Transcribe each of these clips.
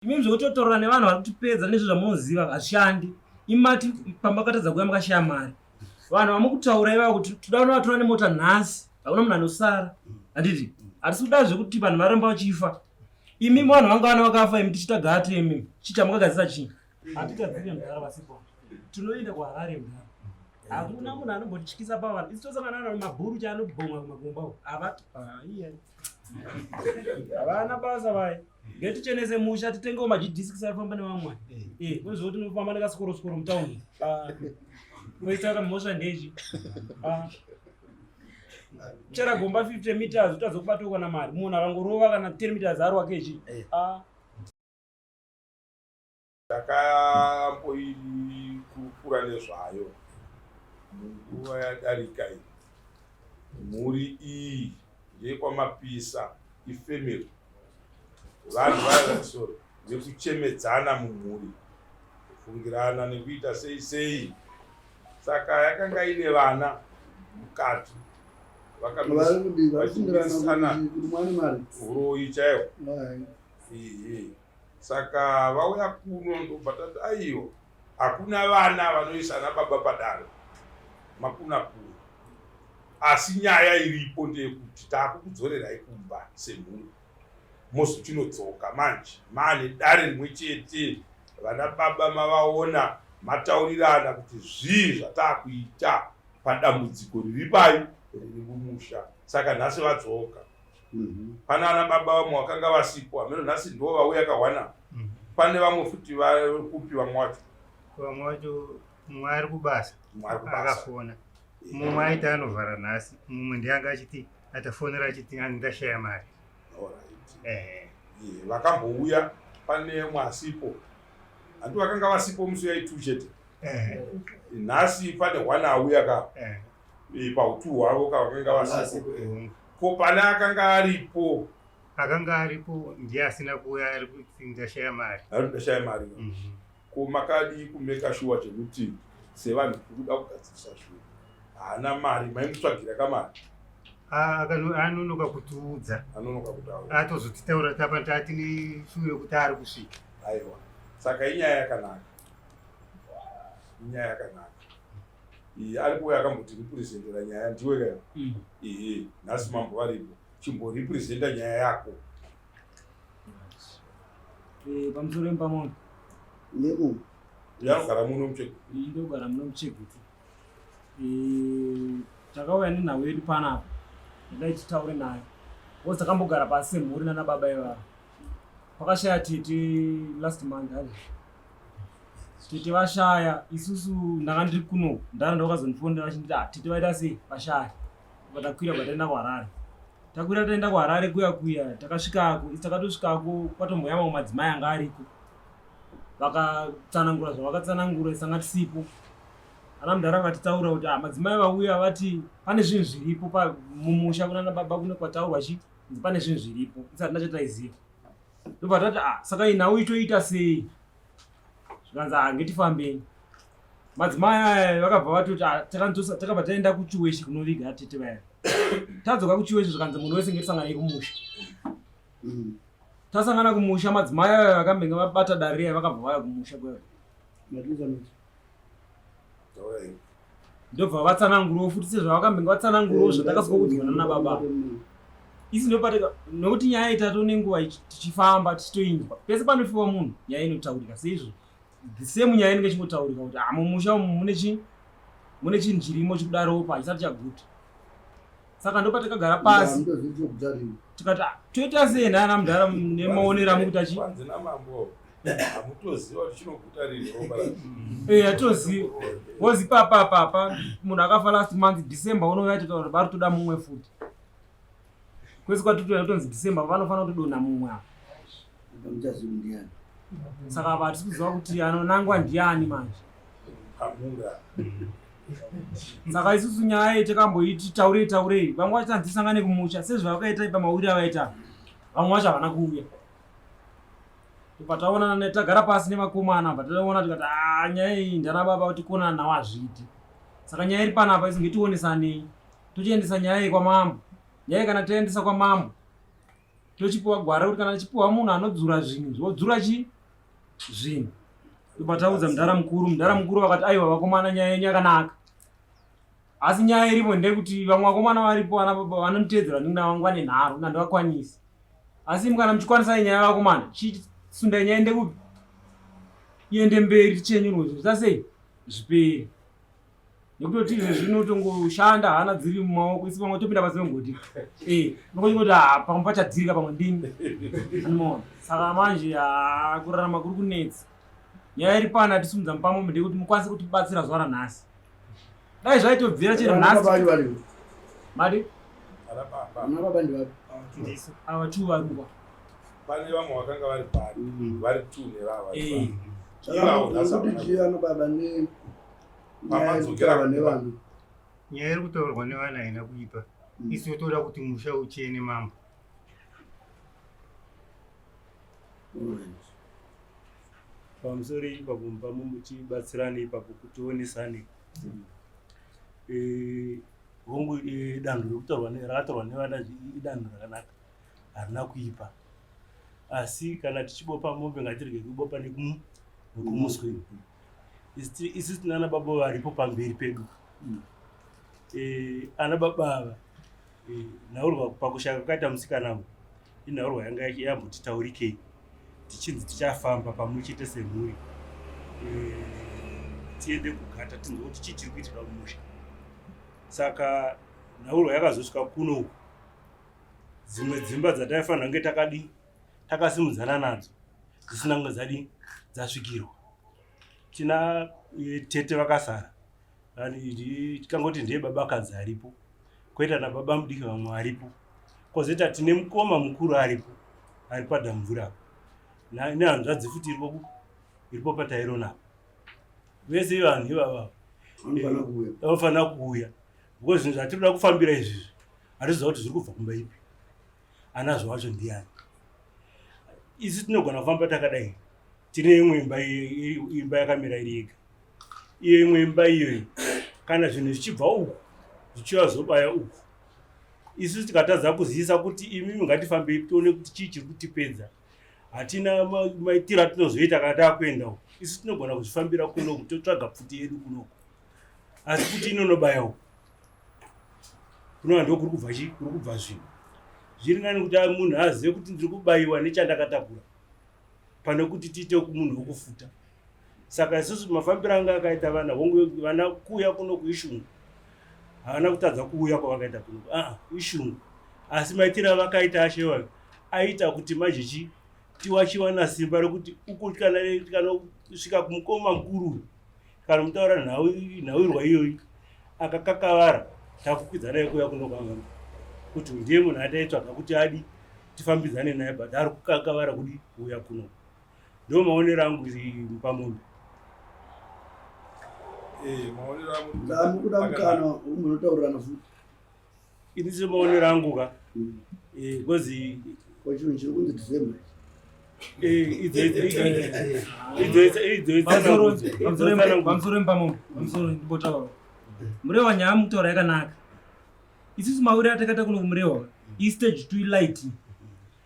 Imi zvekutotaura nevanhu vari kutipedza nezvo zvamunoziva hazvishandi. Imati pamakatadza kuuya makashaya mari. Vanhu vamukutaura ivavo kuti toda kunovatora nemota nhasi, hakuna munhu anosara. Handiti? Hatisi kuda zvekuti vanhu varamba vachifa. Imi vanhu vanga vana vakafa imi tichita gate imi. Chii chamukagadzisa chii? Hatigadzire mudhara vasipo. Tinoenda kuHarare mudhara. Hakuna munhu anombotityisa pavanhu. Isu tosangana navanhu mabhuru chaanobhonga kumagomba uko. Havati. Ah, iya. Havana basa vaye. Ngatichenese musha titengewo majidiscs arifamba nevamwe. Eh, kwezvo tinofamba nekasikoro sikoro mutauni. Ah. Kuita mhosva ndechi. Ah. Chera gomba 50 meters utadza kubatwa kana mari. Munhu akangorova kana 10 meters arwa kechi. Ah. Takamboikurukura nezvayo munguva yadarika iyi. Mhuri iyi ndeyekwaMapisa, ifamily. Vanhu vaya sorry, vekuchemedzana mumhuri, kufungirana nekuita sei sei. Saka yakanga ine vana mukati vakamirisana huroyi chaiwo. Saka vauya kuno ndobva tati aiwa hakuna vana vanoisa ana baba padare makuna kuna asi nyaya iripo ndeyekuti taakukudzorerai kumba semhuri mozochinodzoka manje maane dare rimwe chete vana baba mavaona mataurirana kuti zvii zvataakuita padambudziko riri pai riri mumusha saka nhasi vadzoka Mhm. Pana ana baba vamwe vakanga vasipo hameno nhasi ndivo vauya kawana. Mhm. Pane vamwe futi vari kupi vamwe wacho? Vamwe wacho mumwe ari kubasa akafona mumwe aiti anovhara nhasi mumwe ndiye anga achiti atafonera achiti ani ndashaya mari. Vakambouya pane umwe asipo handi vakanga vasipo musi uyai two chete nhasi pane one auya ka pautu hwavo ka vakanga vasipo ko pane akanga aripo akanga aripo ndiye asina kuuya ari kuti ndashaya mari ari ndashaya mari mhm. ko makadii kumeka shuwa chekuti sevanhu tiri kuda kugadzirisa zvinhu haana mari maimutsvagira kamari ah, anonoka kutiudza anonoka kutaura atozotitaura tapa tatine shuwa yekuti ari kusvika aiwa saka inyaya yakanaka inyaya yakanaka Iye ari kuuya akamboti representera nyaya ndiwe ka mm. Ehe nhasi mambo varipo chimborepresenta nyaya yako. Eh, pamusoro yempamono. Yebo. Yanogara muno muchegutu. Ndogara muno muchegutu. Eh, takauya nenhau yedu panapa. Ndadai titaure nayo. Because takambogara pasi semhuri nana baba ivava. Pakashaya tete last month hadi. Tete vashaya isusu ndanga ndiri kuno ndara ndokazondifonera vachinditi ah tete vaita sei vashaya. Vatakwira bataenda kuHarare. Takwira taenda kuHarare kuya kuya takasvikako isu takatosvikako kwatomboya mamwe madzimai anga ariko. Vakatsanangura zvavakatsanangura isu tanga tisipo. Ana mudhara vakatitaura kuti ah madzimai vauya vati pane zvinhu zviripo pa mumusha kunana baba kune kwataurwa chi pane zvinhu zviripo isu hatina chataiziva. Ndobva tati ah saka iyi nhau itoita sei? Zvikanzi ah ngetifambei. Madzimai aya vakabva vatoti ah takandzosa takabva taenda kuChiweshi kunoviga atete vaya. Tadzoka kuChiweshi zvikanzi munhu wese ngetisanganei kumusha. Mm. Tasangana kumusha madzimai aya vakambenge vabata dare riya vakabva vaya kumusha kuya. Ndobva vatsanangurawo futi sezvavakambenge vatsanangurawo zvatakazwa kuudzwa nana baba. Isi ndopataka nokuti nyaya itatu nenguva tichifamba tichitoinzwa pese panofiwa munhu nyaya inotaurika seizvo the same nyaya inenge ichingotaurika kuti ah mumusha umu mune chi mune chinhu chirimo chikudaropa chisati chaguta saka ndopatakagara pasi tikati ah, toita sei nana mudhara nemaonero amukuita chi hamutoziva kuti chinoguta riri ropa eh hatozivi wozi papa papa munhu akafa last month December unouya achitaura kuti vari toda mumwe futi kwese kwatitoya kutonzi December vanofanira kutodonha mumwe apa saka apa hatisi kuziva kuti anonangwa ndiani manje saka isusu nyaya iyi takamboiti taurei taurei vamwe vacho tanzi tisangane kumusha sezvavakaita pamawiri avaita vamwe vacho havana kuuya pataonana tagara pasi nevakomana bva taona tikati ah, nyaya iyi ndana baba kuti konana nawo hazviiti saka nyaya iri panapa isu ngetionesanei tochiendesa nyaya iyi kwamambo nyaya kana taendesa kwamambo Tochipiwa gwara kuti kana tichipiwa munhu anodzura zvinhu, zvodzura chi zvinhu. Tobva taudza mudhara mukuru, mudhara mukuru vakati aiwa vakomana nyaya yenyu yakanaka. Asi nyaya iripo ndeyekuti vamwe vakomana varipo ana baba vanonditeedzera nina vangu vane nharo nandivakwanisi. Asi imi kana muchikwanisa nyaya vakomana, chisundai nyaya ende kupi? Iende mberi tichenyurwe zvinhu zvitasei? Zvipere. Nekutoti izvo zvinotongoshanda hana dziri mumaoko isu pamwe topinda pasi pemugodi. Eh, unongoti ah pamwe pachadzirika pamwe ndini. Anoona. Saka manje ah kurarama kuri kunetsa. Nyaya iri pano yatisimudza mupamwe ndeyekuti mukwanise kutibatsira zuva ranhasi. Dai zvaitobvira chero nhasi. Mari? Ana baba. Ana baba ndivapi? Ndisu. Ava two varukwa. Pane vamwe vakanga vari pano. Vari two nevava. Eh. Ivavo nhasi Kuti havana chii ana baba ne Pamadzokera nyaya nevana. Nyaya iri kutaurwa nevana haina kuipa. Isu toda kuti musha uchene mambo. Alright. Pamusoro ipapo mupamo muchibatsirane ipapo kuti tionesane. Eh, hongu eh, danho rekutorwa rakatorwa nevana idanho rakanaka harina kuipa asi kana tichibopa mombe ngatirege kubopa nekumuswe isu tina ana baba varipo pamberi pedu eh, ana baba ava eh, nhaurwa pakushaya kwakaita musikana uyu inhaurwa yanga yambotitaurikei tichinzi tichafamba pamwe chete semhuri eh, tiende kugata tinzwe kuti chii chiri kuitika mumusha saka nhaurwa yakazosvika kuno uku dzimwe dzimba dzataifanira kunge takadii takasimudzana nadzo dzisina kunge dzadii dzasvikirwa tina eh, tete vakasara tikangoti ndiye babakadzi aripo koita nababa mudiki vamwe varipo kozoita tine mukoma mukuru aripo ari padamvura apo nehanzvadzi futi iripo iripo patairona apo vese vanhu ivava vanofanira kuuya because zvinhu zvatiri kuda kufambira izvizvi hatiziva kuti zviri kubva kumba ipi anazvo wacho ndiyani isu tinogona kufamba takadai tine imwe imba imba yakamira iri yega iyo imwe imba iyoyi kana zvinhu zvichibva uku zvichiuya zobaya uku isu tikatadza kuzivisa kuti imimi ngatifambei tione kuti chii chiri kutipedza hatina maitiro atinozoita kana taakuenda uku isu tinogona kuzvifambira kunoku totsvaga pfuti yedu kunoku asi kuti inonobaya uku kunova ndo kuri kubva chii kuri kubva zvinhu zviri nani kuti munhu azive kuti ndiri kubayiwa nechandakatakura pane kuti tiite munhu wekufuta saka isusu mafambiro anga akaita vana hongu vana kuuya kuno kuishungu havana kutadza kuuya kwavakaita kuno aa ishungu asi maitiro avakaita ashewayo aita kuti manje chi tiwachiwana simba rekuti uko tikanosvika kumukoma mukuru kana mutaura nhauirwa iyoyi akakakavara takukwidza naye kuuya kuno kwanga kuti ndiye munhu ataitsvaga kuti adi tifambidzane naye but ari kukakavara kudi kuuya kuno ndo maonero angu pamombe eh, maonero angu ndamukuda mukana umunotaurirana futi ini semaonero angu ka because eh, kwachinhu chiri kunzi December pamusoro pamombe pamusoro ndimbotaura murewa nyaya mukutaura yakanaka isusu mawiri atakaita kuno kumurewa istage two light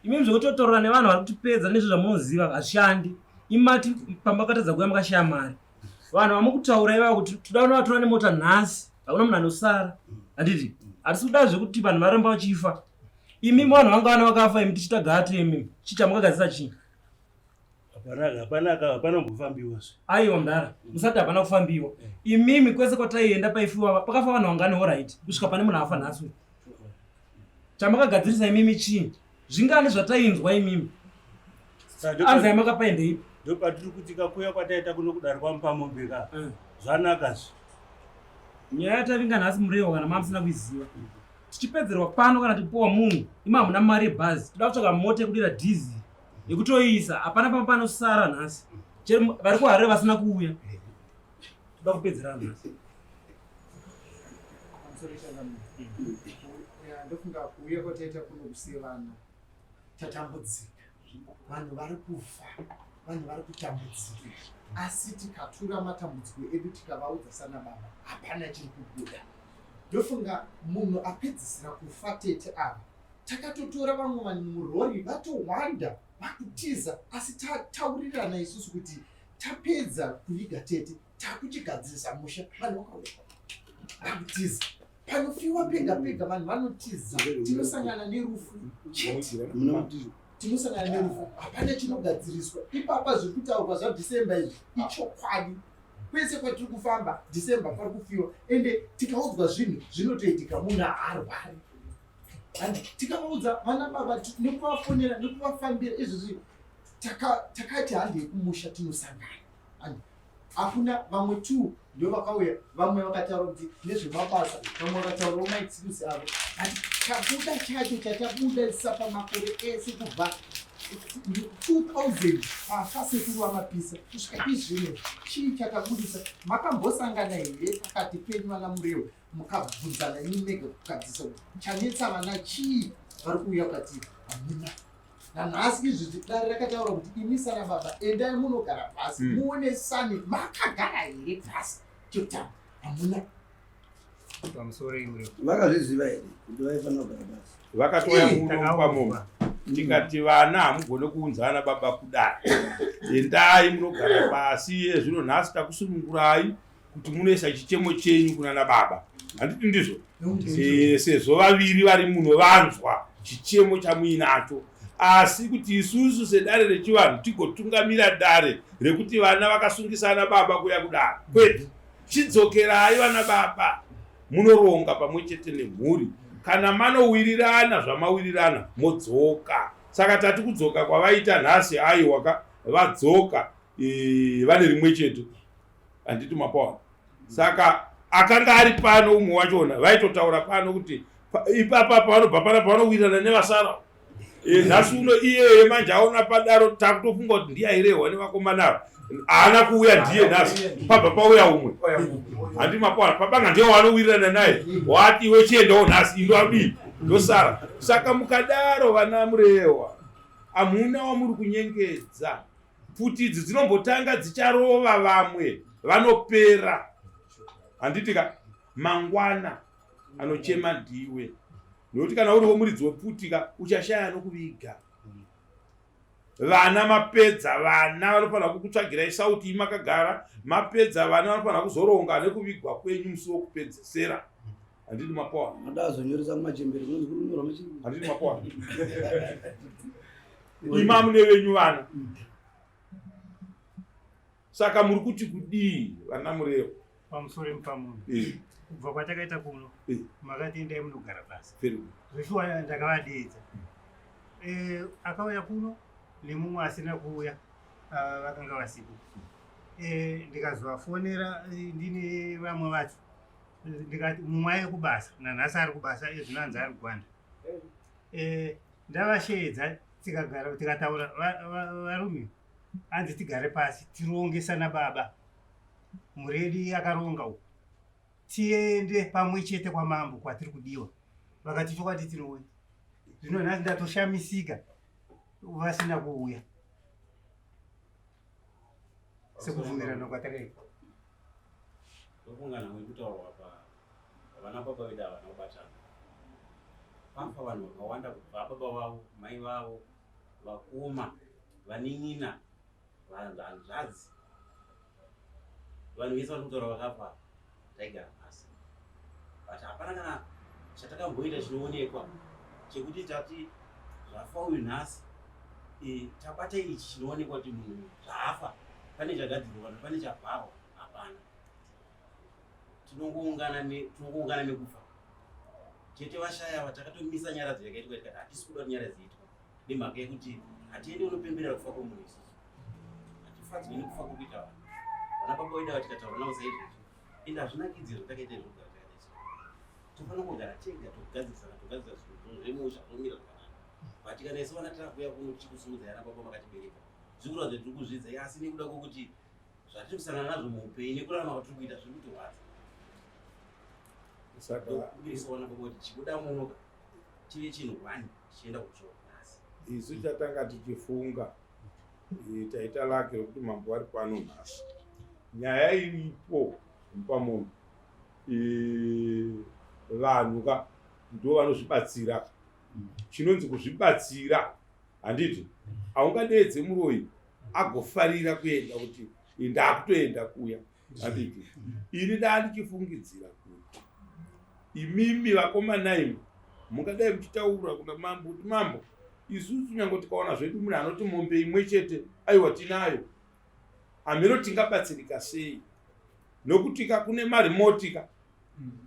imimi zvekutotorora nevanhu vari kutipedza nezvo zvamunoziva hazvishandi imati pamakatadza kuuya makashaya mari vanhu vamukutaura ivava kuti toda kunovatora nemota nhasi hakuna munhu anosara handiti hatisi kuda zvekuti vanhu varamba vachifa imimi vanhu vanga vana vakafa imi tichita gate imimi chii chamukagadzisa chii Hapana hapana kumbofambiwa zve. Aiwa mdara, musati hapana kufambiwa. Eh. Imimi kwese kwataienda paifiwa pakafa vanhu vangani alright kusvika pane munhu afa nhasi. Chamakagadzirisa imimi chii? Zvingani zvatainzwa imimi? Anzai makapaenda ipi? Ndopatiri kuti kakuya kwataita kuno kudari kwamupamombe ka. Eh. Zvanaka zve. Nyaya yatavinga nhasi murewa kana mamusina kuiziva. Tichipedzerwa pano kana tipuwa munhu, imi hamuna mari yebhazi. Toda kutsvaga mota yekudira diesel. yekutoiisa hapana pamba panosara nhasi chero vari kuharare vasina kuuya toda kupedzera nhasi ndofunga kuuya kwataita kuno kusevana tatambudzika vanhu vari kufa vanhu vari kutambudzika asi tikatura matambudziko edu tikavaudza sana baba hapana chiri kubuda ndofunga munhu apedzisira kufa tete ava. Takatotora vamwe vanhu murori vatohwanda vakutiza, asi tataurirana isusu kuti tapedza kuviga tete takuchigadzirisa musha, vanhu vakauya vakutiza. Panofiwa pega pega vanhu vanotiza, tinosangana nerufu chete, tinosangana nerufu, hapana chinogadziriswa ipapa. Zviri kutaurwa zvaDecember izvi ichokwadi. Kwese kwatiri kufamba December pari kufiwa, ende tikaudzwa zvinhu zvinotoitika, munhu haarwari. And tikavaudza vana baba nekuvafonera nekuvafambira izvozvi, takati handei kumusha tinosangana. And hakuna vamwe two ndo vakauya, vamwe vakataura kuti nezvemabasa, vamwe vakataurawo maexcuse avo, but chabuda chacho chatabuda pamakore ese kubva 2000 pafa sekuru vaMapisa kusvika izvino, chii chakabudisa? Makambosangana here pakati penyu vana Murewa, mukabvunzana imi mega kugadzisa kuti chanetsa vana chii? Vari kuuya kwatiri hamuna. Nanhasi izvizvi dare rakataura kuti imi sana baba endai munogara pasi, muonesane. Makagara here pasi? Chekutanga hamuna. Pamusoro imwe. Vakazviziva here kuti vaifanira kugara pasi? Vakatouya muno Takauzwa. pamombe, tikati vana hamugone kuunzana baba kudai, endai munogara pasi. Ezvino nhasi takusunungurai kuti munoisa chichemo chenyu kunana baba, handiti ndizvo? Sezvo vaviri vari muno vanzwa chichemo chamuinacho, asi kuti isusu sedare rechivanhu tigotungamira dare rekuti vana vakasungisana baba kuya kudare, kwete. Chidzokerai vana baba munoronga pamwe chete nemhuri. Kana manowirirana zvamawirirana, modzoka. Saka tati kudzoka kwavaita nhasi, aiwa ka, vadzoka vane rimwe chete, handiti mapaona? Saka akanga ari pano umwe wachona vaitotaura pano kuti ipapa pavanobva pana pavanowirirana nevasara. Nhasi uno iyeye manje aona padaro, takutofunga kuti ndiye airehwa nevakomana ava, haana kuuya. Ndiye nhasi pabva pauya umwe, handi mapaona? Pabanga ndiye wanowirirana naye, wati iwe chiendawo nhasi, indo adii, ndosara. Saka mukadaro vana Murewa, hamuna wamuri kunyengedza. Pfuti idzi dzinombotanga dzicharova vamwe vanopera, handiti ka? Mangwana anochema ndiwe, nokuti kana uriwo muridzi wepfuti ka, uchashaya nokuviga vana. Mapedza vana vanofanira kukutsvagirai sauti imakagara. Mapedza vana vanofanira kuzoronga nekuvigwa kwenyu musi wokupedzesera, handiti mapawa? Madazonyoresa kumachembere, kunonzi kuri kunyorwa machembere. Handiti mapawa? Ima mune venyu vana. Saka muri kuti kudii vana Murevo? Pamusoro pamunhu. Kubva kwatakaita kuno, makati endai munogara pasi. Very good. Zveshuwa ndakavadeedza. Akauya kuno nemumwe asina kuuya, ah, vakanga vasipo. Ndikazovafonera ndine vamwe vacho. Ndikati mumwe aive kubasa, nanhasi ari kubasa, ezvinanzi ari Gwanda. Ndavasheedza tikagara tikataura, varume hanzi tigare pasi tirongesana baba muredi akaronga uku, tiende pamwe chete kwamambo kwatiri kudiwa. Vakati chokwadi tinouya. Zvino nhasi ndatoshamisika vasina kuuya sekubvumirana kwatakaita. Ndofunga nhau ikutaurwa pa vana baba vedu havana kubatana. Pafa vanhu vakawanda, kubva baba vavo, mai vavo, vakoma, vanin'ina, hanzvadzi, vanhu vese vari kutaura vakafa. Taigara pasi, but hapana kana chatakamboita chinoonekwa chekuti tati zvafa uyu nhasi, tabata ichi chinoonekwa kuti munhu zvaafa pane chagadzirwa kana pane chavharwa. Hapana. Tinongoungana nekufa tete vashaya. Takatomisa nyaradzo yakaitwa, tikati hatisi kuda kuti nyaradzo iitwa nemhaka yekuti hatiendi unopemberera kufa kwemunhu. Isusu hatifadzwi nekufa kwekuita vanhu. Vana baba vedu ava tikataura navo saizvozvo, ende hazvinakidzi zvatakaita izvo. Kugara takadai so, tofanira kugara tega, togadzirisana, togadzirisa zvinhu zvemusha zvomira zvakanaka. But kana isu vana takuuya kuno tichikusimudzai ana baba makatibereka, zviri kuratidza tiri kuzvidzai, asi nekuda kwokuti zvatiri kusangana nazvo muupenyu nekurarama kwatiri kuita zviri kutirwadza. Saka ndokumbirisa vana baba kuti chibuda muno ka, tive chinhu one tichienda kuchikoro nhasi. Isu chatanga tichifunga, taita lake rekuti mambo vari pano nhasi. Nyaya iripo pamunhu, vanhu ka ndo vanozvibatsira. Chinonzi kuzvibatsira handiti haungadeedze muroyi agofarira kuenda kuti ndakutoenda kuya handiti. Ini ndandichifungidzira kuti imimi vakomana imi mungadai muchitaura kuna mambo kuti mambo isusu nyange tikaona zvedu munhu anoti mombe imwe chete aiwa tinayo hameno tingabatsirika sei nokuti ka kune marimoti ka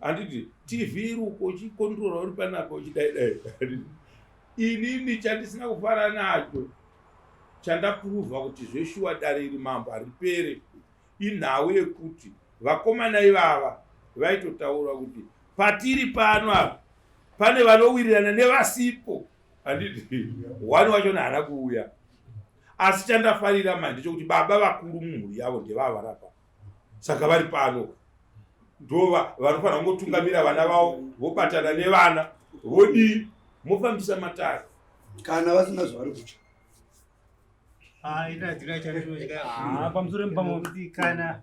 handiti tv iri uko uchikontrora uri panapa uchidaidai inini chandisina kufara nacho chandapuruvha kuti zveshuwa dare iri mambo haripere inhau yekuti vakomana ivava vaitotaura kuti patiri pano apa pane vanowirirana nevasipo handiti one wachona haana kuuya asi chandafarira manje ndechekuti baba vakuru mumhuri yavo ndevava varapa saka vari pano ndova vanofanira kungotungamira vana vavo vobatana nevana vodii mofambisa matare kana vasina zvavari kutya. Ah, ina dzina chandinotya. Ah, pamusoro pamo Kuti kana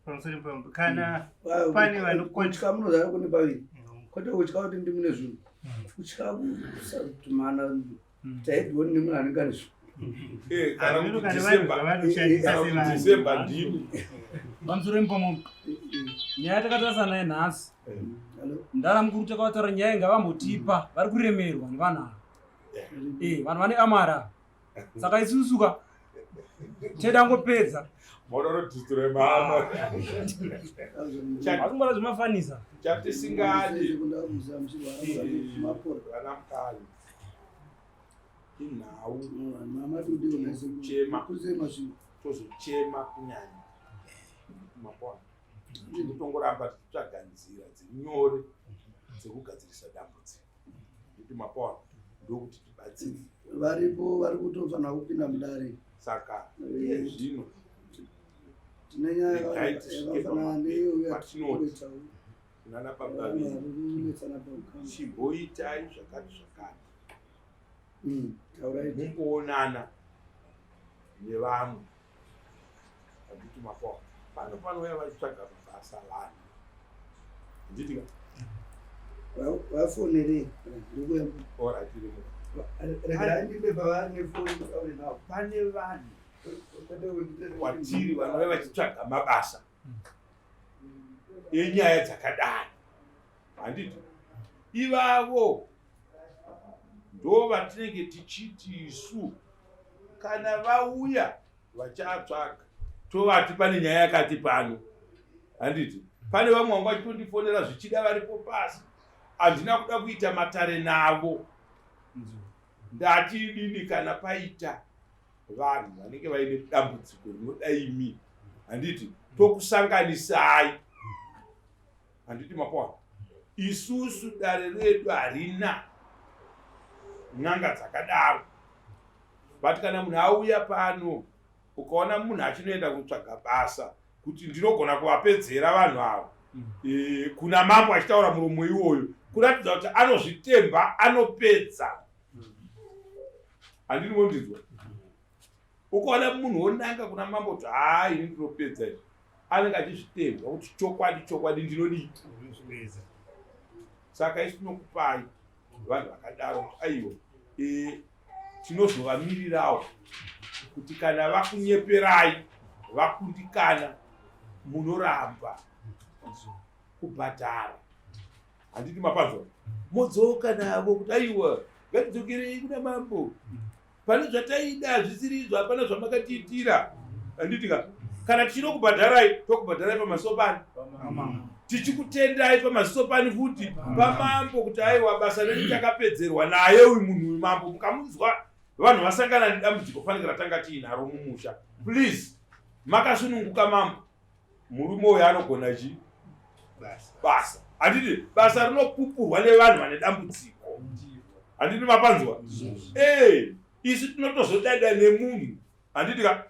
pamusoro pamo kana pane vanokwanisa kutya munozara kune paviri kwete kutya kuti ndimune zvinhu kutya kusatumana taidoni nemunhu anenge ane zvinhu. Eh, kana Hameno kuti kana vanhu December zvavanoshandisa kana kuti sevanhu. December ndimi Pamusoro pamo nyaya takatarisa naye nhasi Hello? ndara mukuru takavataura nyaya ngavambotipa vari kuremerwa nevanhu ava. Eh, vanhu vane amara saka isusu ka cheda ngopedza monorodhistroy mama asingora zvimafanisa. Chatisingadi Mapora. vana mukali inhau Mama tudiwo Chema. kusema zvinhu. Tozochema kunyanya mapona tongoramba tichitsvaga nzira dzinyore dzekugadzirisa dambudziko kuti mapona ndokuti tibatsire. Varipo vari kutofanira kupinda mudare. Saka iye zvino Tine nyaya regai tisvike yakafanana neiyo patinoti kunana baba vedu yatinetsana paukama. Chimboitai zvakati zvakati Taurai. Mungoonana nevamwe handiti mapona pano panouya vachitsvaga mabasa vanhu handiti ka. Vafonerei ndikuya. Alright, iri Regai ndipe pavari nefoni taure navo. Pane vanhu kwatiri vanouya vachitsvaga mabasa enyaya dzakadai handiti ivavo ndo vatinenge tichiti isu kana vauya vachatsvaga tovati pane nyaya yakati pano handiti pane vamwe vanga vachitondifonera zvichida varipo pasi handina kuda kuita matare navo ndati inini kana paita vanhu vanenge vaine dambudziko rinoda imi handiti tokusanganisai handiti mapona isusu dare redu harina n'anga dzakadaro but kana munhu auya pano ukaona munhu achinoenda kutsvaga basa kuti ndinogona kuvapedzera vanhu ava kuna mambo achitaura muromo iwoyo kuratidza kuti anozvitemba anopedza handini mondinzwa ukaona munhu wonanga kuna mambo kuti haa ini ndinopedza izvi anenge achizvitemba kuti chokwadi chokwadi ndinodii. Unozvipedza. Saka isu tinokupai vanhu vakadaro kuti aiwa tinozovamirirawo kuti kana vakunyeperai vakundikana munoramba kubhadhara handiti mapanzwa modzoka navo kuti aiwa ngatidzokerei kuna mambo pane zvataida zvisiri izvo hapana zvamakatiitira handiti ka kana tichinokubhadharai tokubhadharai pamaziso pani tichikutendai pamaziso pani futi pamambo kuti aiwa basa renyu takapedzerwa naye uyu munhu uyu mambo mukamunzwa vanhu vasangana nedambudziko fanikira tanga tiinaro mumusha please makasununguka mambo murume uyu anogona chi Basa. Basa handiti basa rinopupurwa nevanhu vane dambudziko handiti mapanzwa ee isu tinotozodada nemunhu handiti ka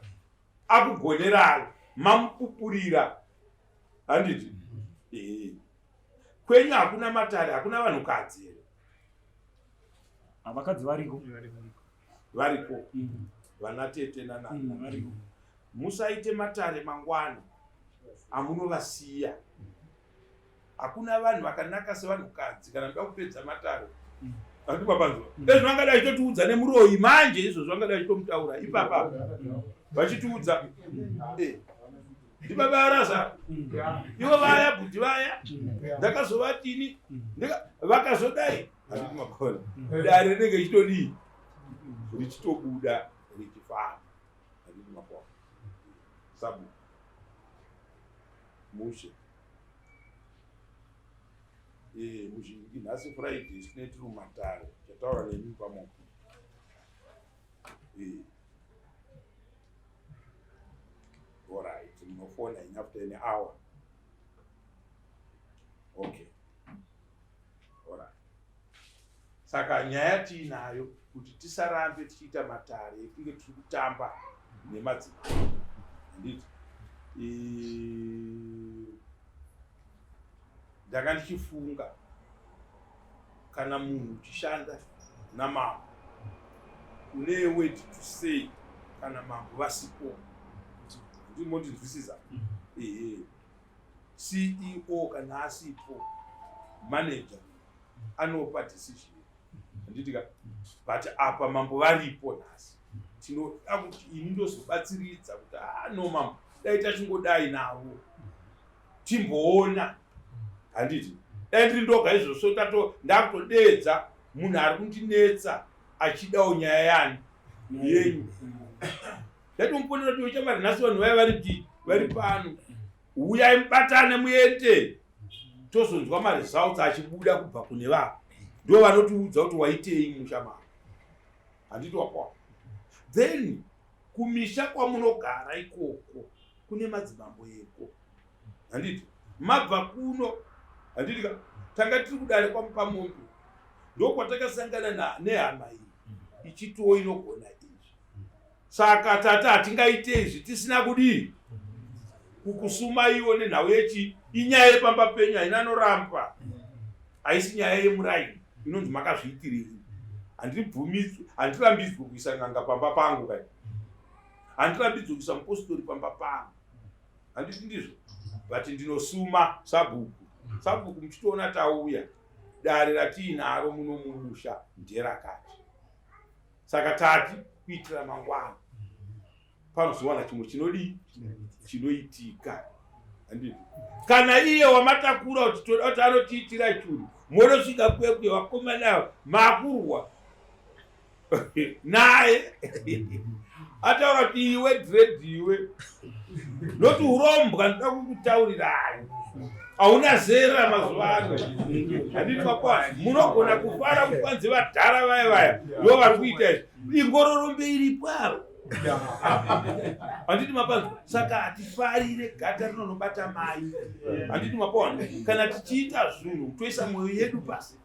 akugonerai mamupupurira handiti ee kwenyu hakuna matare hakuna vanhukadzi here? Vakadzi variko. Variko vana tete nanana? Variko. Musaite matare mangwana amunovasiya hakuna vanhu vakanaka sevanhukadzi kana muda kupedza matare. Handimapanzwa ezvo vangadai achitotiudza nemuroyi manje izvozvo vangadai achitomutaura ipapa vachitiudza eh, ndibaba araza ivo vaya bhudhi vaya ndakazovatini vakazodai handiti makona dare rinenge richitodii richitobuda richifamba handiti makona sabu mushe Eh, muzhinji nhasi Friday tine tiri mumatare chataura nemi pamoko. Eh. All right, munofona in after an hour. Okay. All right. Saka nyaya tiinayo kuti tisarambe tichiita matare ekunge tiri kutamba nemadzimai. Handiti? Eh, ndanga ndichifunga kana munhu uchishanda namambo une word to say kana mambo vasipo ndimondinzwisisa ehe ceo kana asipo manager anopa decision handiti ka but apa mambo varipo nhasi tinoda kuti ini ndozobatsiridza kuti ah no mambo dai tachingodai navo timboona handiti dai ndiri ndoga izvozvo tato ndakutodeedza munhu ari kundinetsa achidawo nyaya yani yenyu ndatomuponera kuti uchamari nhasi vanhu vaya vari vari pano huyai mubatane muende tozonzwa maresults achibuda kubva kune vanhu ndo vanotiudza kuti waitei musha mavo handiti wapawa then kumisha kwamunogara ikoko kune madzimambo eko handiti mabva kuno handiti ka tanga tiri kudare kwamupamombe ndokwatakasangana nehama iyi ichitiwo inogona izvi saka tata hatingaite izvi tisina kudii kukusumaiwo nenhau yechi inyaya yepamba penyu haina anoramba haisi nyaya yemuraini inonzi makazviitirei handibvumidzwi handirambidzwi kuisa n'anga pamba pangu kai handirambidzwi kuisa mupositori pamba pangu handiti ndizvo but ndinosuma sabhuku sabhuku muchitoona tauya dare ratiinaro muno mumusha nderakati saka tati kuitira mangwana panozowana chimwe chinodii chinoitika handiti kana iye wamatakura kuti toda kuti anotiitira churu monosvika kwekwe vakomana ava makurwa naye ataura kuti iwe dread iwe noti urombwa ndoda kukutaurirai hauna zera mazuva ano handiti makwa munogona kufara kuti kwanzi vadhara vaya vaya ndo vari kuita izvi ingororombe iripo avo handiti mapanzwa saka hatifarire gata rinonobata mai handiti mapaona kana tichiita zvinhu toisa mwoyo yedu pasi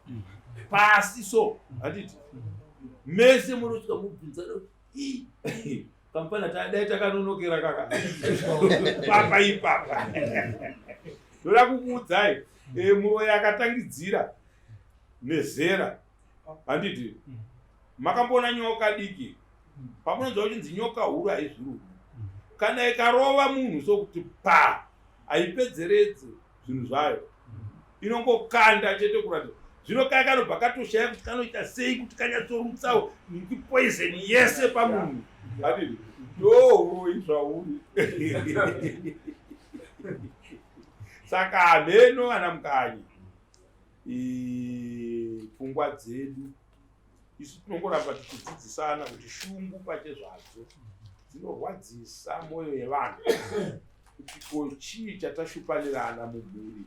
pasi so handiti mese munosvika mubvunzana kampana tadai takanonokera kaka papa ipapa ndoda kukuudzai eh, muroyi akatangidzira nezera handiti makamboona nyoka diki pamunonzwa kuchinzi nyoka huru haizviruki kana ikarova munhu sokuti pa haipedzeredze zvinhu zvayo inongokanda chete kuratidza zvino kaya kanobva katoshaya kuti kanoita sei kuti kanyatsorutsawo poison yese pamunhu adini ndo uroyi zvauri saka hameno ana mukanyi pfungwa dzedu isu tinongoramba tichidzidzisana kuti shungu pachezvadzo dzinorwadzisa mwoyo yevanhu kuti ko chii chatashupanirana mumhuri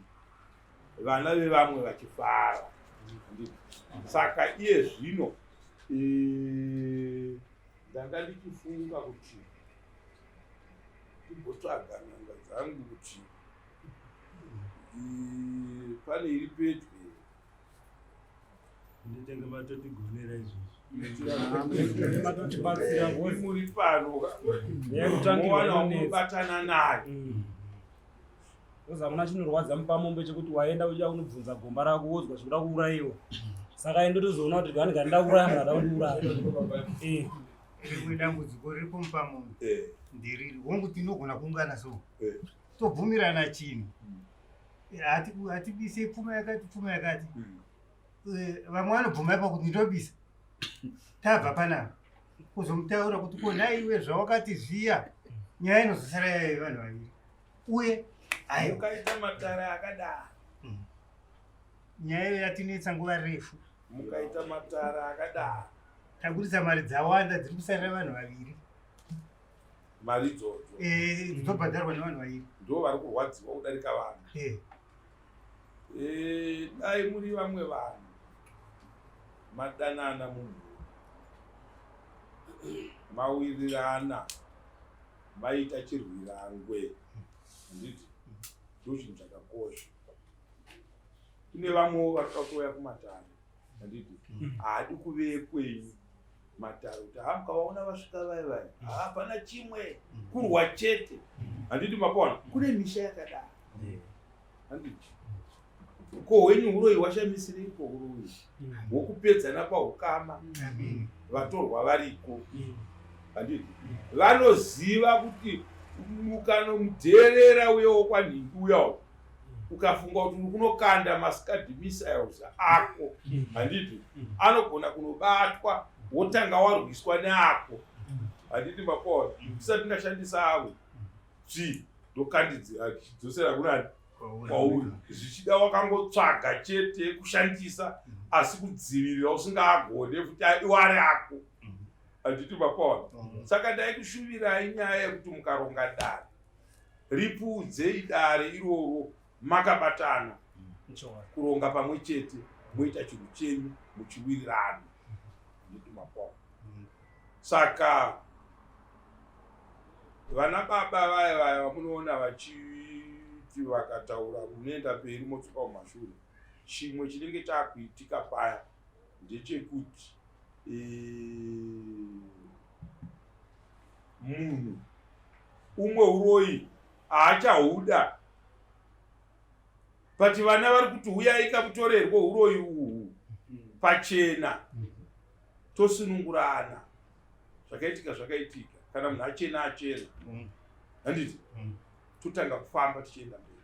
vana vevamwe vachifara saka iye zvino e, ndanga ndichifunga kuti timbotsvaga n'anga dzangu kuti e, pane iri pedyo Ndinenge matotigonera izvozvo. Matotibatsira muri pano. Yekutangirwa Mowana wamunobatana naye. Kozi hamuna chinorwadza mupamombe chekuti waenda uya unobvunza gomba rako wozwa chikuda kuurayiwa. Saka ini ndotozoona kuti gani gani ndakuuraya munhu ada kundiuraya. Eh. Rimwe dambudziko riripo mupamombe Eh, nderiri hongu tinogona kuungana so eh. tobvumirana chinhu hatibise pfuma yakati pfuma yakati. Eh, vamwe vanobvuma ipa kuti ndinobisa tabva panapa kuzomutaura kuti ko nhaiwe zvawakati zviya nyaya inozosara yayo vanhu vaviri uye aiwa Mukaita matare akadaro. Nyaya iyo yatinetsa nguva refu. Mukaita matara akadaro. Taburitsa mari dzawanda dziri kusarira vanhu vaviri. Mari idzodzo. Eh, dzobhadharwa nevanhu vaviri. Ndo vari kurwadziwa kudarika vanhu. Eh. Eh, dai muri vamwe vanhu madanana munhu mawirirana maita chirwirangwe handiti ndochinhu chakakosha kune vamwewo vari kuda kutouya kumatare handiti mm. haadi kuve kwenyu matare kuti haa mukavaona vasvika vai vai mm. hapana chimwe mm. kurwa chete handiti mapona kune misha yakadaro handiti ko hwenyu huroyi hwashamisirei ko huroyi hwokupedzana paukama vatorwa variko handiti vanoziva kuti mukanomudherera uye wokwanhingi uyawo ukafunga kuti uri kunokanda mascud missiles ako handiti anogona kunobatwa wotanga warwiswa neako handiti makona tisati ndashandisa avo tsvi ndokandidzira tichidzosera kunani kwauri zvichida wakangotsvaga chete kushandisa asi kudzivirira usingaagone kuti iwari ako handiti makona saka ndaikushuvirai nyaya yekuti mukaronga dare Ripfuudzei dare iroro makabatana kuronga pamwe chete moita chinhu chenyu muchiwirirana nditumakwao saka vana baba vaya vaya vamunoona vachiti vakataura munoenda mberi motsuka kumashure chimwe chinenge chakuitika paya ndechekuti eh, munhu umwe uroyi haachahuda but vana vari kuti huyai kamutorerwo uroyi uhu pachena tosunungurana zvakaitika zvakaitika kana munhu achena achena handiti totanga kufamba tichienda mberi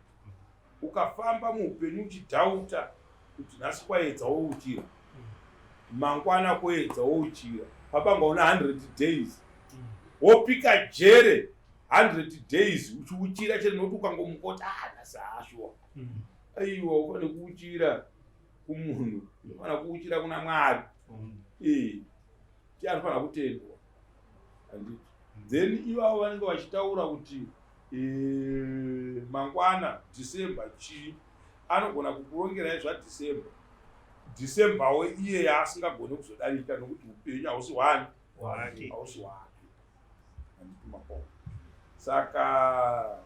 Ukafamba muupenyu uchidhauta kuti nhasi kwaedza wouchira, mangwana kwoedza wouchira, pabanga una 100 days wopika jere 100 days uchiuchira chete nokuti ukangomuka kuti ah nhasi haashuwa. Aiwa, ufane kuuchira kumunhu, unofanira kuuchira kuna Mwari. Eh, ti anofanira kutendwa handiti? Then ivavo vanenge vachitaura kuti e, mangwana December chii anogona kukurongerai zvaDecember Decemberwo iye yaasingagone kuzodarika nokuti upenyu hausi hwani hausi hwake handiti makoma saka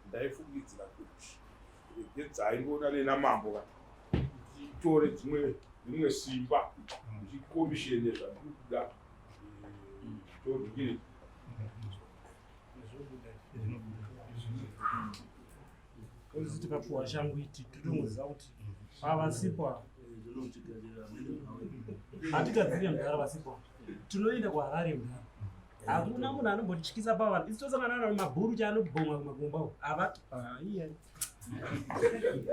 ndaifungidzira kuti regedzai ndionane namambo ka titore dzimwe rimwe simba ndichikomishene zvandiri kuda todikiri Kozi tikapuwa shangu iti totongoziva kuti avasipo ava. Hatigadzire mudhara vasipo. Tinoenda kuHarare mudhara. Hakuna munhu anombotityisa pavanhu. Isu tosangana navo mabhuru chaanobhonga kumagomba uko. Ava iye.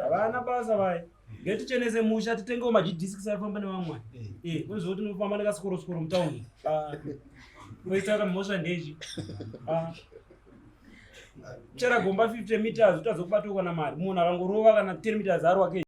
Havana basa vaye. Ngatichenese musha titengewo majidiscs arifamba nevamwe. Eh, kwezvo tinofamba nekasikoro sikoro mutauni. Ah. Koita mhosva ndechi. Ah. Chera gomba 50 meters utadza kubatwa kana mari. Munhu akangorova kana 10 meters arwa ke.